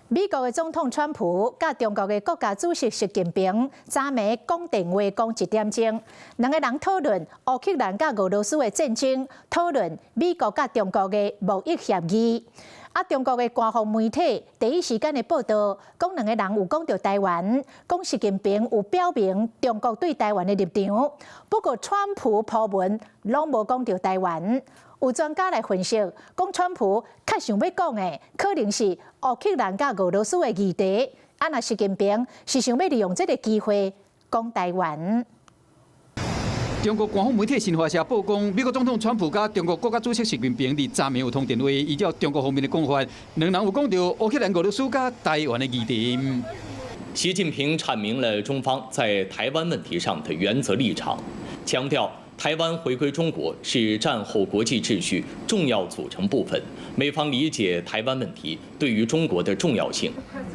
美國的總統川普佮中國的國家主席習近平昨暝講電話講一點鐘，兩个人討論烏克蘭佮俄羅斯的戰爭，討論美國佮中國的貿易協議。啊，中國的官方媒體第一時間的報道，講兩个人有講著台灣，講習近平有表明中國對台灣的立場。不過川普 po 文攏無講著台灣。有專家來分析，講川普較想欲講的，可能是烏克蘭佮俄羅斯的議題。啊，若習近平是想欲利用這个機會講台灣。中國官方媒體新華社報講，美國總統川普佮中國國家主席習近平佇昨暝有通電話，依照中國方面的講法，兩人有講著烏克蘭、俄羅斯佮台灣的議題。習近平闡明了中方在台灣問題上的原則立場，強調台灣回歸中國是戰後國際秩序重要組成部分。美方理解台灣問題對於中國的重要性。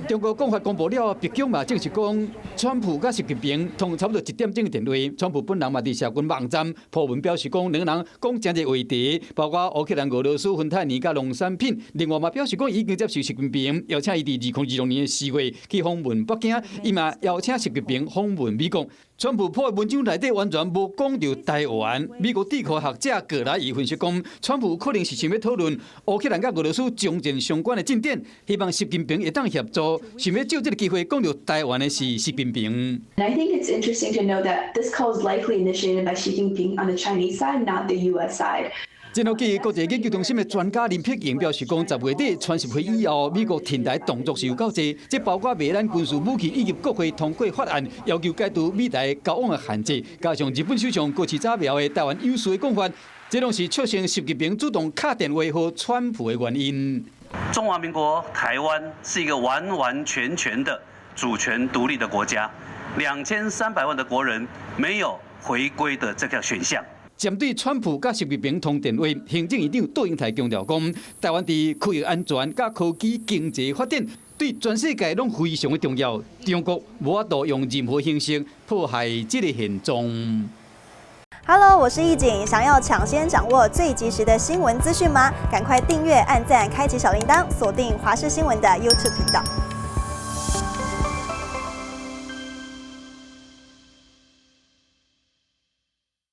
中國講法公布了，白宮嘛證實講，川普佮習近平通差不多一點鐘的電話。川普本人嘛佇社群網站 po 文表示講，兩个人講誠濟話題，包括烏克蘭、俄羅斯、芬太尼佮農產品。另外嘛表示講，已經接受習近平邀請伊佇2026年4月去訪問北京，伊嘛邀請習近平訪問美國。川普 po 的文章內底完全無講著台灣。美國智庫學者葛萊儀分析講，川普可能是想欲討論烏克蘭佮俄羅斯終戰相關的進展，希望習近平會當協助，想欲藉這个機會講著台灣的是習近平。 And I think it's interesting to note that this call is likely initiated by Xi Jinping on the Chinese side, not the U.S. side. 戰後記國際研究中心的專家林碧瑩表示，講10月底川習會以後，美國停台動作是有夠濟，這包括賣咱軍事武器以及國會通過法案，要求解除美台交往的限制，加上日本首相高市早苗的台灣有事的講法，這攏是促成習近平主動敲電話予川普的原因。中華民國台灣是一個完完全全的主權獨立的國家，2300萬的國人沒有回歸的這個選項。針對川普佮習近平通電話，行政院長杜英台強調講，台灣佇區域安全佮科技經濟發展，對全世界攏非常的重要。中國無法度用任何形式破壞這個現狀。 Hello，我是易景，想要搶先掌握最及時的新聞資訊嗎？趕快訂閱、按讚、開啟小鈴鐺，鎖定華視新聞的 YouTube 頻道。